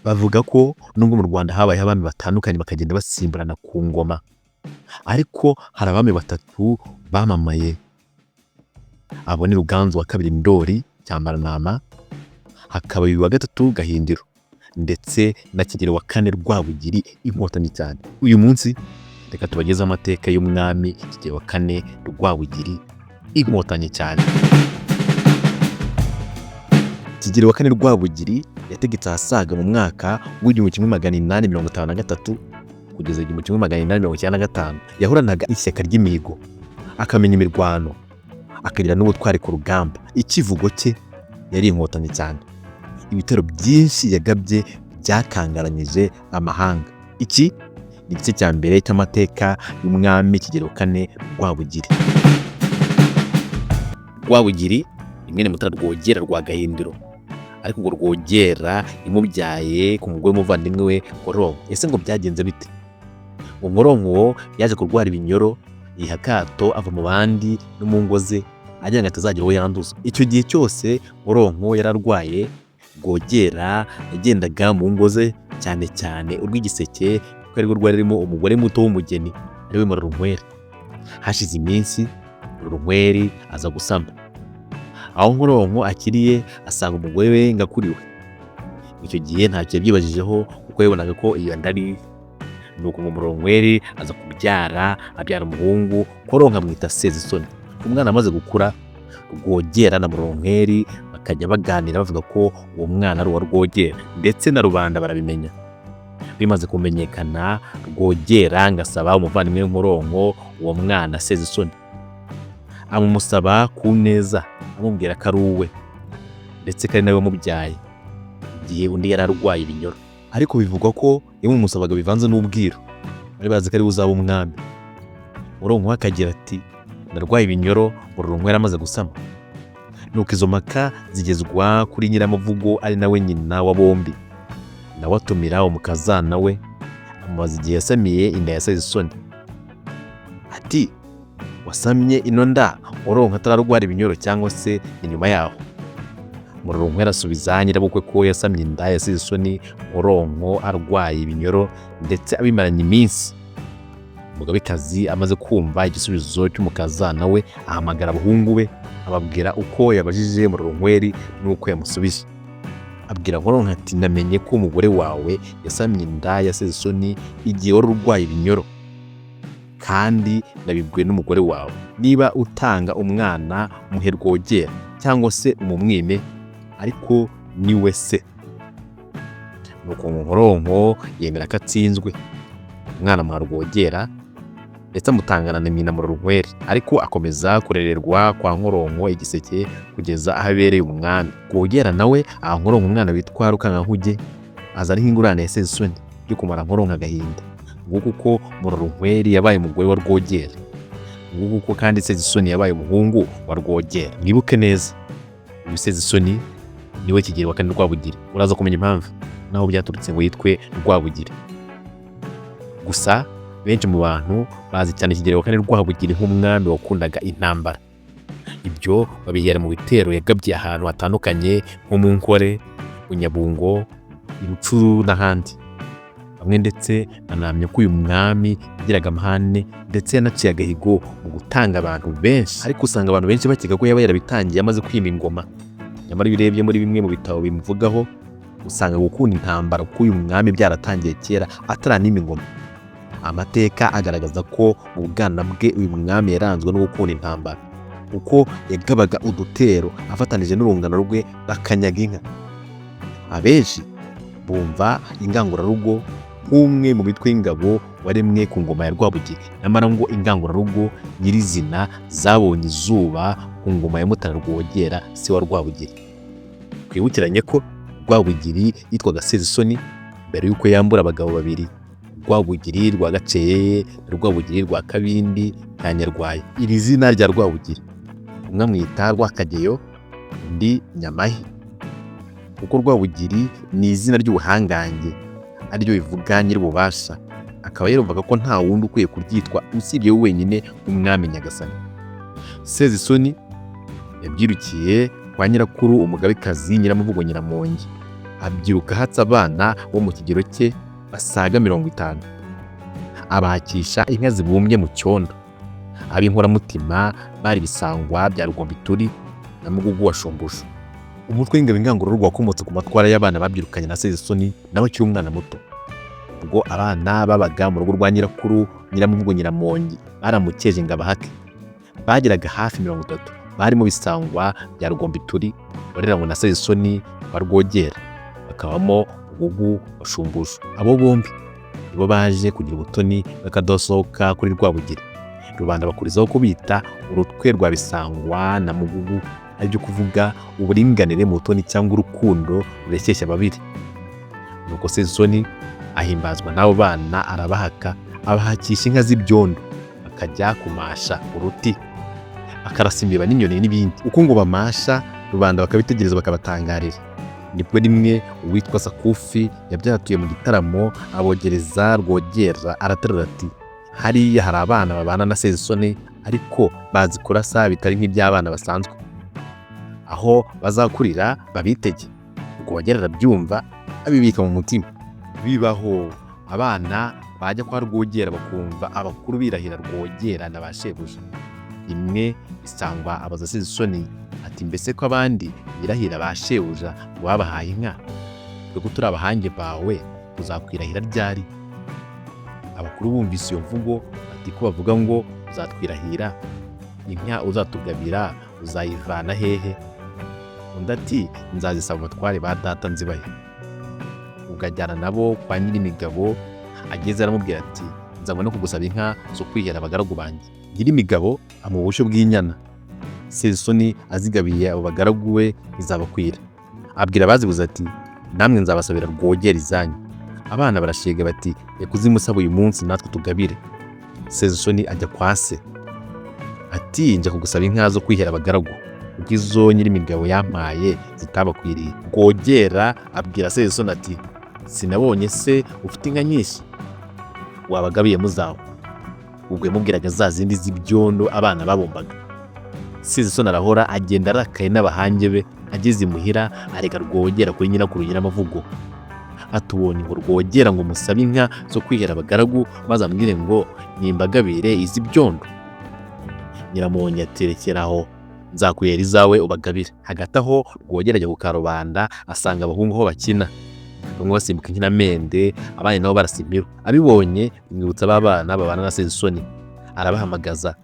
Bavuga ko nubwo mu Rwanda habayeho abami batandukanye bakagenda basimburana ku ngoma, ariko hari abami batatu bamamaye. Abo ni Ruganzu wa kabiri Ndoli Cyambarantama, hakaba Yuhi wa gatatu Gahindiro ndetse na Kigeli wa kane Rwabugiri inkotanyi cyane. Uyu munsi reka tubagezeho amateka y'umwami Kigeli wa kane Rwabugiri inkotanyi cyane. Kigeli wa kane Rwabugiri yategetse ahasaga mu mwaka w'1853 kugeza 1895. Yahoranaga ishyaka ry'imihigo, akamenya imirwano, akagira n'ubutwari ku rugamba. Ikivugo cye yari inkotanyi cyane. Ibitero byinshi yagabye byakangaranyije amahanga. Iki ni igice cya mbere cy'amateka y'umwami Kigeli wa kane Rwabugiri. Rwabugiri ni mwene Mutara Rwogera rwa Gahindiro, ariko ngo Rwogera yamubyaye ku mugore w'umuvandimwe we Nkoronko. Ese ngo byagenze bite? Ngo Nkoronko yaje kurwara ibinyoro, yiha akato, ava mu bandi no mu ngo ze, agira ngo atazagira uwo yanduza. Icyo gihe cyose Nkoronko yari arwaye, Rwogera yagendaga mu ngo ze, cyane cyane urw'Igiseke, kuko arirwo rwari rurimo umugore muto w'umugeni, ariwe Murorunkwere. Hashize iminsi Murorunkwere aza gusama. Aho Nkoronko akiriye asanga umugore we ngo akuriwe. Icyo gihe ntacyo yabyibajijeho kuko yabonaga ko iyo nda ari iye. Nuko ngo Murorunkwere aza kubyara, abyara umuhungu, Nkoronko amwita Sezisoni. Umwana amaze gukura, Rwogera na Murorunkwere bakajya baganira bavuga ko uwo mwana ari uwa Rwogera, ndetse na rubanda barabimenya. Bimaze kumenyekana, Rwogera ngo asaba umuvandimwe we Nkoronko uwo mwana Sezisoni, amumusaba ku neza, amubwira ko ari uwe ndetse ko ari nawe wamubyaye igihe undi yari arwaye ibinyoro. Ariko bivugwa ko yamumusabaga bivanze n'ubwiru, bari bazi ko ari we uzaba umwami. Nkoronko we akagira ati: "Narwaye ibinyoro Murorunkwere yaramaze gusama." Nuko izo mpaka zigezwa kuri Nyiramavugo, ari nawe nyina wa bombi, nawe atumira umukazana we, amubaza igihe yasamiye inda ya Sezisoni. Ati: "Wasamye ino nda Nkoronko atararwara ibinyoro cyangwa se inyuma yaho?" Murorunkwere asubiza nyirabukwe ko yasamye inda ya Sezisoni Nkoronko arwaye ibinyoro, ndetse abimaranye iminsi. Umugabekazi amaze kumva igisubizo cy'umukazana we, ahamagara abahungu be, ababwira uko yabajije Murorunkwere n'uko yamusubije. Abwira Nkoronko ati: "Namenye ko umugore wawe yasamye inda ya Sezisoni igihe wari urwaye ibinyoro, kandi nabibwiwe n'umugore wawe. Niba utanga umwana, muhe Rwogera cyangwa se umumwime, ariko ni we se." Nuko Nkoronko yemera ko atsinzwe, umwana amuha Rwogera, ndetse amutangana na nyina Murorunkwere, ariko akomeza kurererwa kwa Nkoronko Igiseke kugeza aho abereye umwami. Rwogera nawe aha Nkoronko umwana witwa Rukangankuge, aza ari nk'ingurane ya Sezisoni yo kumara Nkoronko agahinda. Nguko uko Murorunkwere yabaye umugore wa Rwogera, nguko uko kandi Sezisoni yabaye umuhungu wa Rwogera. Mwibuke neza, uyu Sezisoni niwe Kigeli wa kane Rwabugiri. Uraza kumenya impamvu naho byaturutse ngo yitwe Rwabugiri. Gusa benshi mu bantu bazi cyane Kigeli wa kane Rwabugiri nk'umwami wakundaga intambara. Ibyo babihera mu bitero yagabye ahantu hatandukanye nko mu Nkore, mu Nyabungo, i Rucuru n'ahandi. Bamwe ndetse banahamya ko uyu mwami yagiraga amahane, ndetse yanaciye agahigo mu gutanga abantu benshi, ariko usanga abantu benshi bakeka ko yaba yarabitangiye amaze kwima ingoma. Nyamara iyo urebye muri bimwe mu bitabo bimuvugaho, usanga gukunda intambara k'uyu mwami byaratangiye kera ataranima ingoma. Amateka agaragaza ko mu bwana bwe uyu mwami yaranzwe no gukunda intambara, kuko yagabaga udutero afatanije n'urungano rwe bakanyaga inka. Abenshi bumva ingangurarugo nk'umwe mu mitwe y'ingabo waremwe ku ngoma ya Rwabugiri, nyamara ngo ingangurarugo nyirizina zabonye izuba ku ngoma ya Mutara Rwogera, se wa Rwabugiri. Twibukiranye ko Rwabugiri yitwaga Sezisoni mbere y'uko yambura abagabo babiri, Rwabugiri rwa Gaceyeye na Rwabugiri rwa Kabindi ka Nyarwaya. Iri zina rya Rwabugiri, umwe amwita Rwakageyo, undi Nyamahe, kuko Rwabugiri ni izina ry'ubuhangange, ariryo bivuga nyir'ububasha, akaba yarumvaga ko nta wundi ukwiye kuryitwa usibye we wenyine nk'umwami nyagasani. Sezisoni yabyirukiye kwa nyirakuru umugabekazi Nyiramavugo Nyiramongi, Abyiruka ahatse abana bo mu kigero cye basaga 50, abakisha inka zibumbye mu cyondo. Ab'inkoramutima bari Bisangwa bya Rugombituri na Mugugu wa Shumbusho. Umutwe w'ingabo Ingangururugo wakomotse ku matwara y'abana babyirukanye na Sezisoni nawe akiri umwana muto. Ubwo abana babaga mu rugo rwa nyirakuru Nyiramuvugo Nyiramongi baramukeje ngo abahake. Bageraga hafi 30, barimo Bisangwa bya Rugombituri wareranywe na Sezisoni wa Rwogera, bakabamo Mugugu wa Shumbusho. Abo bombi nibo baje kugira ubutoni bakadosohoka kuri Rwabugiri. Rubanda bakurizaho kubita urutwe rwa Bisangwa na Mugugu, aribyo kuvuga uburinganire mu butoni cyangwa urukundo rureshyeshya babiri. Nuko Sezisoni ahimbazwa n'abo bana, arabahaka, abahakisha inka z'ibyondo, bakajya kumasha uruti, akarasa imbeba n'inyoni n'ibindi. Uko ngo bamasha, rubanda bakabitegereza bakabatangarira. Nibwo rimwe uwitwa Sakufi yabyatuye mu gitaramo abogereza Rwogera, araterura ati: "Hariya hari abana babana na Sezisoni, ariko bazi kurasa bitari nk'iby'abana basanzwe, aho bazakurira babitege." Rwogera arabyumva, abibika mu mutima. Bibaho, abana bajya kwa Rwogera bakumva abakuru birahira Rwogera na ba shebuja. Rimwe Bisangwa abaza Sezisoni ati: "Mbese ko abandi birahira ba shebuja ngo babahaye inka, twe ko turi abahange bawe uzakwirahira ryari?" Abakuru bumvise iyo mvugo bati: "Ko bavuga ngo uzatwirahira, inka uzatugabira uzayivana hehe?" Undi ati: "Nzazisaba abatware ba data nzibahe." Ubwo ajyana nabo kwa Nyirimigabo, ageze aramubwira ati: "Nzanywe no kugusaba inka zo kwihera abagaragu banjye." Nyirimigabo amuha ubushyo bw'inyana. Sezisoni azigabiye abo bagaragu be ntizabakwira. Abwira abazibuze ati: "Namwe nzabasabira Rwogera izanyu." Abana barashega bati: "Reka uzimusaba uyu munsi natwe tugabire." Sezisoni ajya kwa se ati: "Njya kugusaba inka zo kwihera abagaragu, kuko izo Nyirimigabo yampaye zitabakwiriye." Rwogera abwira Sezisoni ati: "Sinabonye se ufite inka nyinshi wabagabiyemo zawe?" Ubwo yamubwiraga za zindi z'ibyondo abana babumbaga. Sezisoni arahora, agenda arakaye n'abahange be. Ageze imuhira areka Rwogera kuri nyirakuru Nyiramavugo. Atubonye ngo Rwogera ngo musabe inka zo kwihera abagaragu, maze ambwire ngo nimbagabire iz'ibyondo. Nyiramongi ati: "Rekera aho, nzakwihera izawe ubagabire." Hagati aho Rwogera ajya ku karubanda, asanga abahungu aho bakina, bamwe basimbuka inkiramende, abandi nabo barasa impiru. Abibonye bimwibutsa ba bana babana na Sezisoni, arabahamagaza,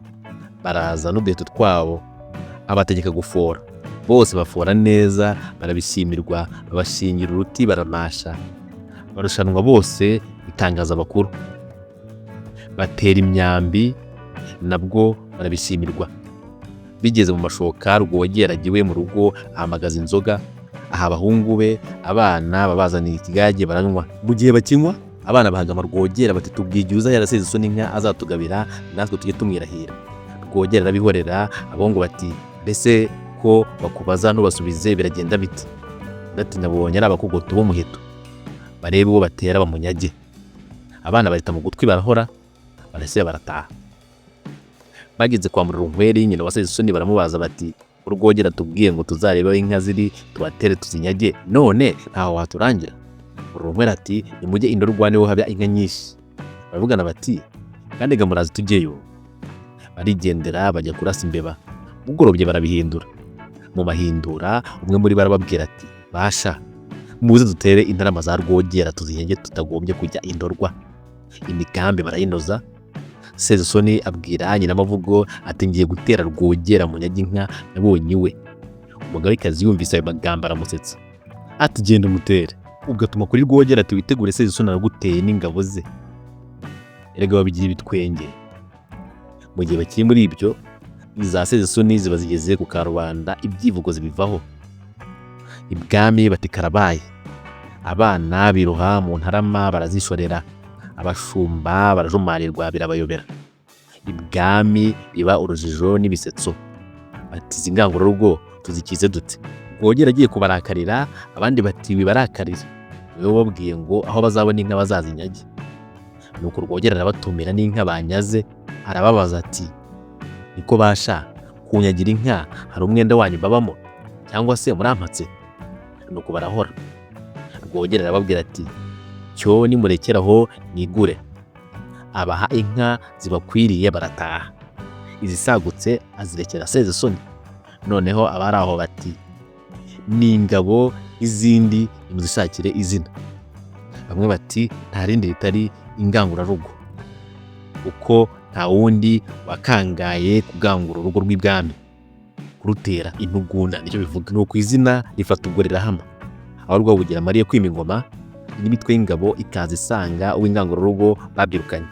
baraza n'uduheto twabo, abategeka gufora. Bose bafora neza, barabishimirwa, babashingira uruti, baramasha, barushanwa bose, bitangaza abakuru. Batera imyambi nabwo barabishimirwa. Bigeze mu mashoka, Rwogera ajya iwe mu rugo, ahamagaza inzoga, aha abahungu be. Abana babazaniye ikigage, baranywa. Mu gihe bakinywa, abana bahagama Rwogera bati: "Tubwiye uzahera Sezisoni inka azatugabira, natwe tujye tumwirahira." Rwogera arabihorera. Abahungu bati: "Mbese ko bakubaza ntubasubize, biragenda bite?" Undi ati: "Nabonye ari abakogoto b'umuheto, barebe uwo batera bamunyage." Abana bahita mu gutwi, barahora, barasiba, barataha. Bageze kwa Murorunkweri, nyina wa Sezisoni, baramubaza bati: "Rwogera tubwiye ngo tuzarebe aho inka ziri tubatere tuzinyage, none ntaho waturangira?" Murorunkweri ati: "Nimujye Indorwa niho haba inka nyinshi." Baravugana bati: "Kandi ga murazi tujyeyo." Barigendera, bajya kurasa imbeba. Bugorobye barabihindura. Mu mahindura umwe muri bo arababwira ati: "Basha, muze dutere intarama za Rwogera tuzinyage tutagombye kujya Indorwa." Imigambi barayinoza. Sezisoni abwira Nyiramavugo ati: "Ngiye gutera Rwogera munyage inka nabonye iwe." Umugabekazi yumvise ayo magambo aramusetsa ati: "Genda umutere." Ubwo atuma kuri Rwogera ati: "Witegure, Sezisoni araguteye n'ingabo ze." Erega babigira ibitwenge. Mu gihe bakiri muri ibyo, iza Sezisoni ziba zigeze ku karubanda, ibyivugo zibivaho. Ibwami bati: "Karabaye." Abana biroha mu ntarama barazishorera, abashumba barajumarirwa, birabayobera. Ibwami biba urujijo n'ibisetso, bati: "Izi ngangurarugo tuzikize dute?" Rwogera agiye kubarakarira, abandi bati: "Wibarakarira, niwe wababwiye ngo aho bazabona inka bazazinyage." Nuko Rwogera arabatumira n'inka banyaze, arababaza ati: "Niko basha, kunyagira inka hari umwenda wanyu babamo, cyangwa se murampatse?" Nuko barahora. Rwogera arababwira ati: "Cyo nimurekeraho nigure." Abaha inka zibakwiriye, barataha, izisagutse azirekera Sezisoni. Noneho abari aho bati: "Ni ingabo izindi, nimuzishakire izina." Bamwe bati: "Nta rindi ritari Ingangurarugo, kuko nta wundi wakangaye kugangura urugo rw'ibwami, kurutera intugunda nicyo bivuga." Nuko izina rifata ubwo rirahama. Aho Rwabugili amariye kwima ingoma, n'imitwe y'ingabo ikaza isanga uw'Ingangurarugo babyirukanye,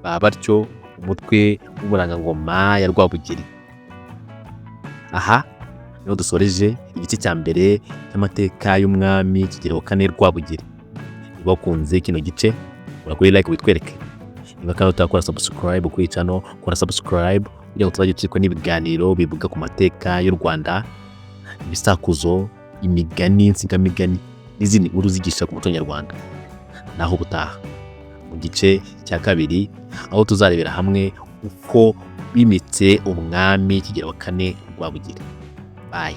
baba batyo umutwe w'Umurangangoma ya Rwabugili. Aha niho dusoreje igice cya mbere cy'amateka y'umwami Kigeli wa kane Rwabugili. Niba wakunze kino gice, ura kuri like witwereke. Niba kandi utarakora subscribe kuri channel, kora subscribe kugira ngo utazajya ucikwa n'ibiganiro bivuga ku mateka y'u Rwanda, ibisakuzo, imigani, insigamigani n'izindi nkuru zigisha ku muco nyarwanda. Naho ubutaha mu gice cya kabiri, aho tuzarebera hamwe uko bimitse umwami Kigeli wa kane Rwabugili. Bye.